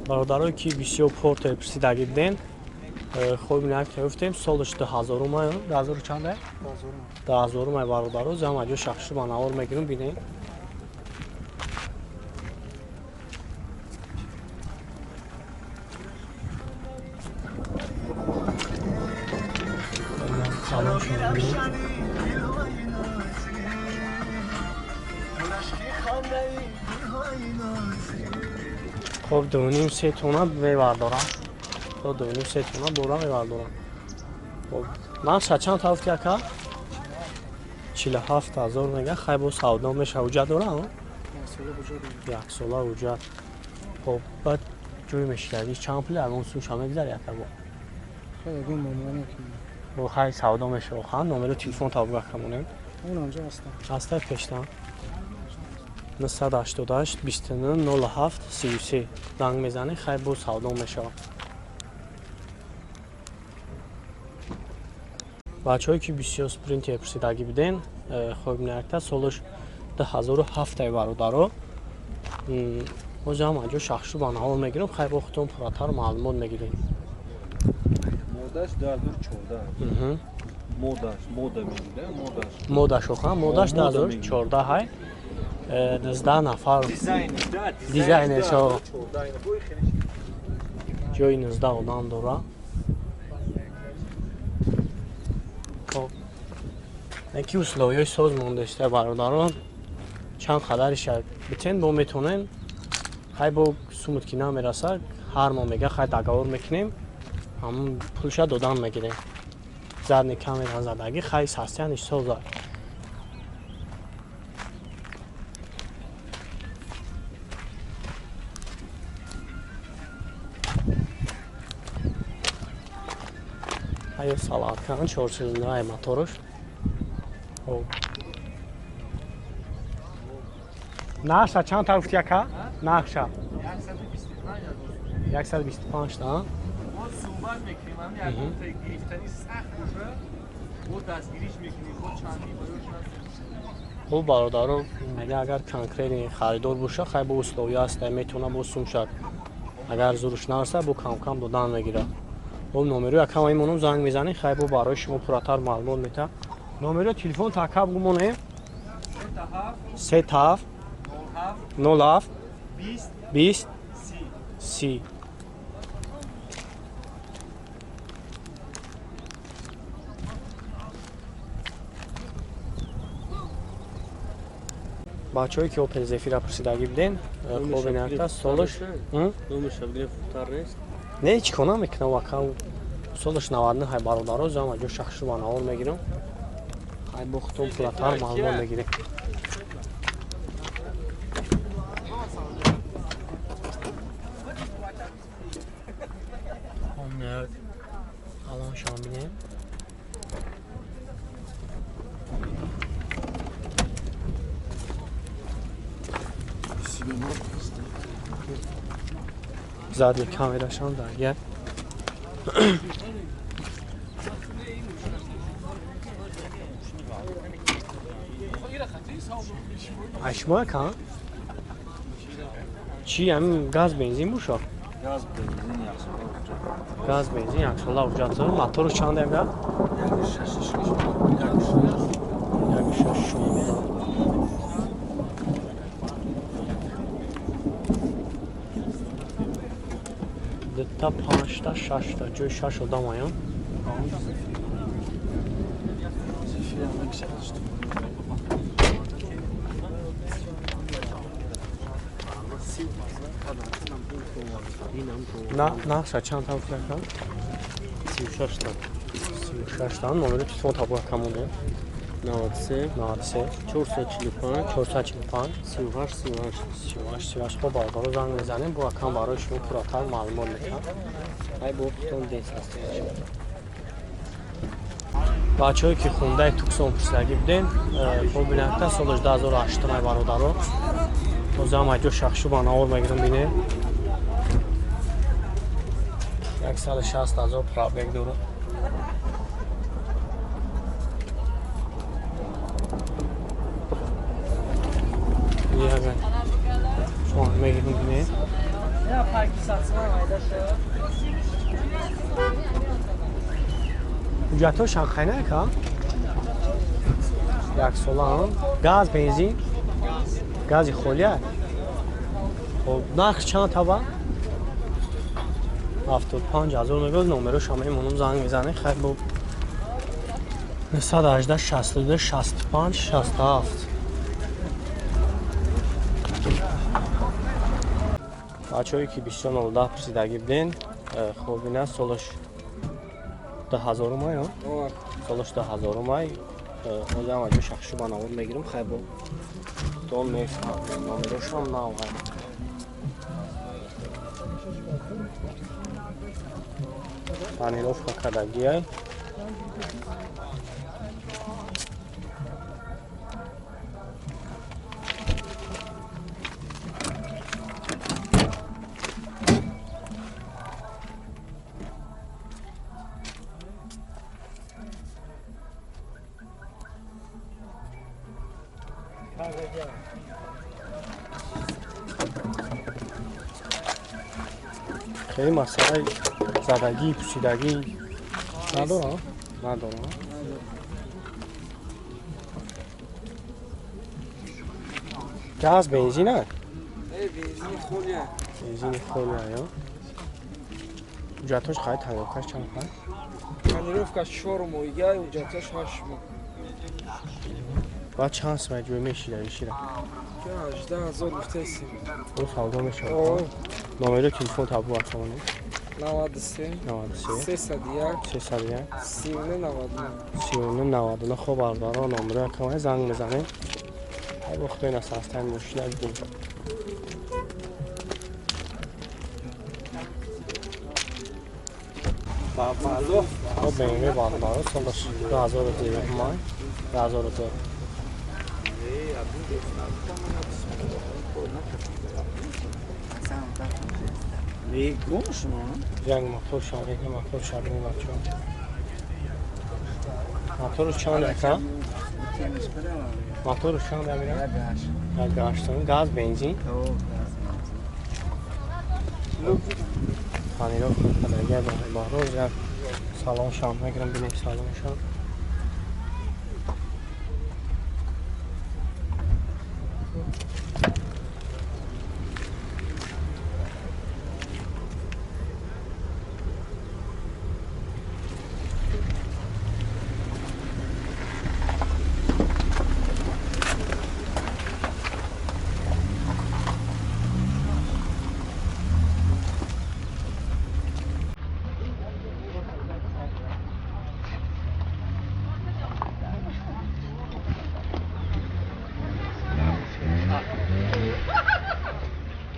Бародарое ки бисёр Портер пурсидаги буден, хоб минак гуфтем, солаш 2000-ум, 2000 чанда? 2000-ум бародаро, зама ҷо шахшу ба навор мегирем, бинем. Салом шумо. Хоб 2,5-3 тона мевардорам. То 2,5-3 тона бора мевардорам. Хоб нарха чанд та гуфти ака? 47 000 мега, хай бо савдо меша, ҳуҷҷат дора? Як сола ҳуҷҷат. Хоб баъд ҷои мешидаги чанд пул ягон сумша мегзари ака бо? Бо хай савдо меша оха, номери телефон та буга камонем. Ҳаста пештан. 988 29 07 33 занг мезанӣ, хай бо савдо мешавад. Бачаҳое ки бисёр Спринтер пурсидагӣ буден, хоб якта солаш 2007 бародаро. Ҳозир ҳам аҷо шахшу ба навор мегирем, хай бо худтон пурратар маълумот мегирем. Модаш 2014. Модаш, мода мегида, модаш. Модаш оха, модаш 2014 ҳай. 19 нафар дизайнершо ҷои 19 одам дора. Хоб яки условиёи соз мондаиста бародарон, чанд қадариша битен бо метонем, хай бо сумут ки намераса, ҳар моҳ мега хай договор мекунем, ҳамун пулша додан мегирем. Задний камера задагӣ, хай состояниш соза. Ҳаё салаткан чорсилиндрай мотораш. Хоб. Нарша чанд та гуфти ака? Нарша 125 та? Мо суҳбат мекунем, ҳамин ягон та гирифтани сахт боша, бо дастгириш мекунем, бо чанди боёш ҳаст. Хуб бародаро, мега агар конкретный харидор боша, хай бо условия ҳаста, метавона бо сумшак. Агар зуруш нараса, бо кам-кам додан мегира. Хоб номеро якам имонум занг мезанӣ, хай бо барои шумо пурратар маълумот мета. Номеро телефон такаб гумонем. 7 7 07 07 20 20 30. 30. Бачаҳое ки Опел Зефира пурсидагӣ буден, хоб инакта солаш Номерша бигирем, хубтар нест? Не, чӣ кор намекунам ака, солаш 99 ҳай бародаро, зам аҷо шахшу ба навор мегирам. Хай бо худтон пурратар маълумот мегирем. Алон шумо бинем. Задний камерашам дар Ай шумо ака? Чӣ ҳамин газ бензин боша? Газ бензин яксола ҳуҷҷат. Газ бензин яксола ҳуҷҷат. Мотору чанд яга? 1.6 1.6. 1.6 16. Дута, панҷта, шашта, ҷои шаш одам аян. Нақша чанд та гуфти ака? 36 та. 36 та. Номери телефон табу ака монем. 93 93 445 445 38 38. 38 38. Хоб бародаро, занг мезанем, бо акам барои шумо пурратар маълумот метиҳам. Ай бо худтон дес ҳастед. Бачаҳое ки Хундай Туксон пурсидагӣ буден, хоб бинакта солаш 2008 ай бародаро. Ҳозир аҷо шахшу ба навор мегирам, бинем. 160 000 пробег дорад. Яган. Шумо мегирам, бинем. Ҳуҷҷатҳо шанхайна ка? Як сола, газ, бензин? Гази холия? Хоб, нарх чанд таба? 75 ҳазор мегӯяд, номерош ҳам мемонам, занг мезанем. Хайр, бо 918 62 65 67. Бачаҳое ки 24.10 пурсидагӣ буден, хоб, ина солаш 2000 май, солаш 2000 май. Озам аҷо шахшу ба навор мегирам, хайр, бо дон мефаҳмем, номерошам нав. Тонировка кардагиай. Хеле масъалаи задагӣ, пӯсидагӣ надорам? Надорам. Газ, бензин а? Бензини холия. Бензини холия, ё? Ҳуҷҷатҳош хай, тонировкаш чанд хай? Тонировка 4 моҳига, ҳуҷҷатҳош 8 моҳ. Баъд чанд сумай ҷой мешида ишира? 18 000 гуфтаистем. О, савдо мешавад. Номери телефон табу атомонем. 93 93 301 301 39 99. 39 99. Хоб, бародаро, номеро якамай занг мезанем. Ҳар вақт ина састани мошина бибинем. Хоб, BMW, бародаро, солаш 2009 май, 2002. Як мотор шавед, мотор шавед, бачаҳо. Мотору чанд ака? Мотору чанд амира? Як гаштон, газ, бензин? Тонировка кардагиай, бароз як салон шам мегирам, бинем салон шам.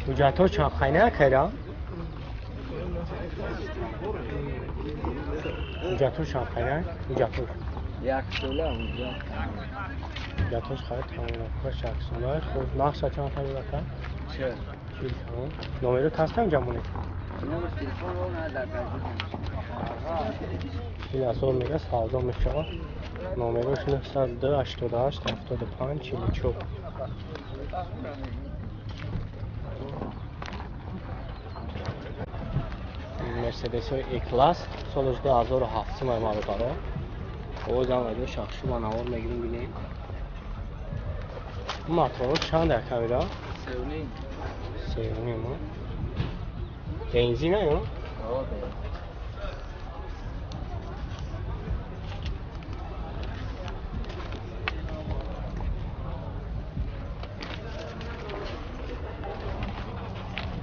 Ҳуҷҷатҳо чанд хайна кайра? Ҳуҷҷатҳо чанд хайна? Ҳуҷҷатҳо. Як сола ҳуҷҷат. Ҳуҷҷатҳош хайр, тонировкаш як сола. Хуб, нақша чанд хайр ака? Чил. 40 сомон. Номеро ҳастам ҷамоне? Номер телефон дар 40 000 мега, савдо мешавад. Номерош 902 88 75 44. Мерседесҳои Е-класс солаш 2007 май, бародаро. Озам аҷо шахшу ба навор мегирим, бинем. Моторо чанд акамира? 3.5. 3.5. Бензина ё?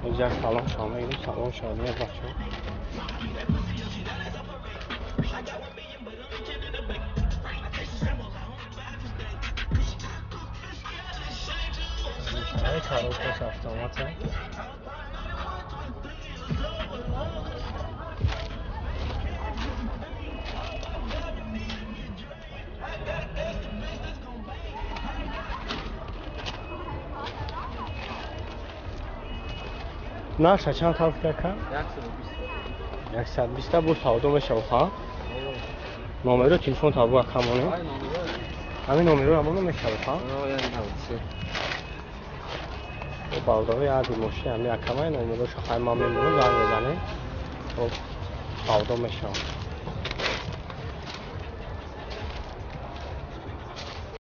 Боз як салон шава мегирим, салон шава меяд, бачаҳо. Коробкаш автомата. Нарша чанд тавф яка? 120. 120 бо савдо мешавад, ха? Номеро телефон табу акамоне? Ҳамин номеро амоно мешавад, ха? Бародаро, яди мошини ҳами акамай, номероша хай ман мемонам, занг мезанем, хоб, савдо мешавад.